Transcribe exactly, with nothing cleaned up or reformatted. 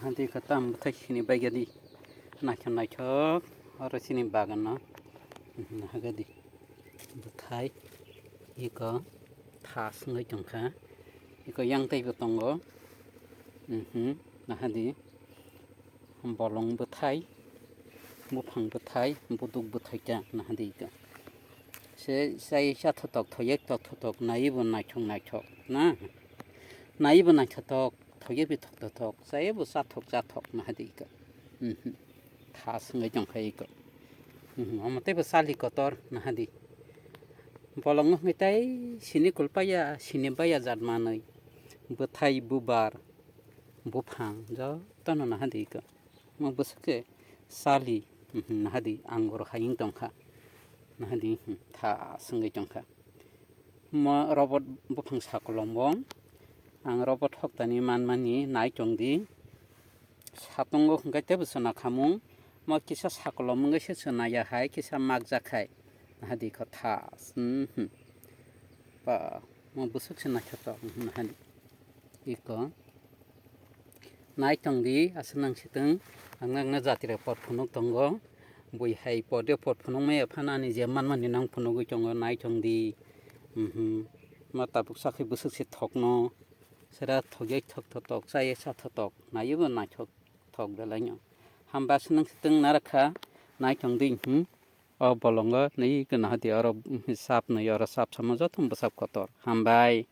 Hadi kha tam bwthai sini baigadi. Naithok naithok oro sini bagan no. Mhm, nahagadi. Bwthai iko tha swngwi tongkha. Iko yang teibo tongo. Mhm, nahadi. Bolong bwthai, buphang bwthai, buduk bwthai ta nahadi iko. Se sai cha thotok thoyek tok thotok naibo naithok naithok na. Naibo naithotok, thoyebo thok thothok, chayebo chathok chathok nahadi iko. Mhm. Tha swngwi tongkha iko. Mhm. Omo teibo chali kotor nahadi. Bolong wngwi tai sini kulpaya, sini baya jat manwi. Bwthai, bubar, buphang, jotono nahadi iko. Omo bwswk se chali, mhm, nahadi anggur hayung tongkha. Nahadi, mhm, tha swngwi tongkha. Mo robot buphang sakolombo ang robot hoktani manmani nai tongdi. Satungo hwnkhe teibo chwna khamung. Mo kisa sakolom wngwi se chwnaya hai kisa makjak khai. Nahadi kotha. Mhm. Ba, mo bwswk se naithotok, mhm, nahadi. Iko. Nai tongdi, aswk nang sitwng, ang nangno jatira pot phunuk tongo. Bui hai pot de pot phunuk maya phano ani je manmani nang phunugwi tongo, nai tongdi. Mhm. Ma tabuk sakhe bwswk se thokno. Sera thokjak thok thotok, chaya cha thotok. Naibo naithok thok belaino. Hamba aswk nang sitwng narakha, nai tongdi, mhm. O bolongo nai gana hadi oro, mhm, sap nai oro sap samo joto bwsap kotor. Hambai.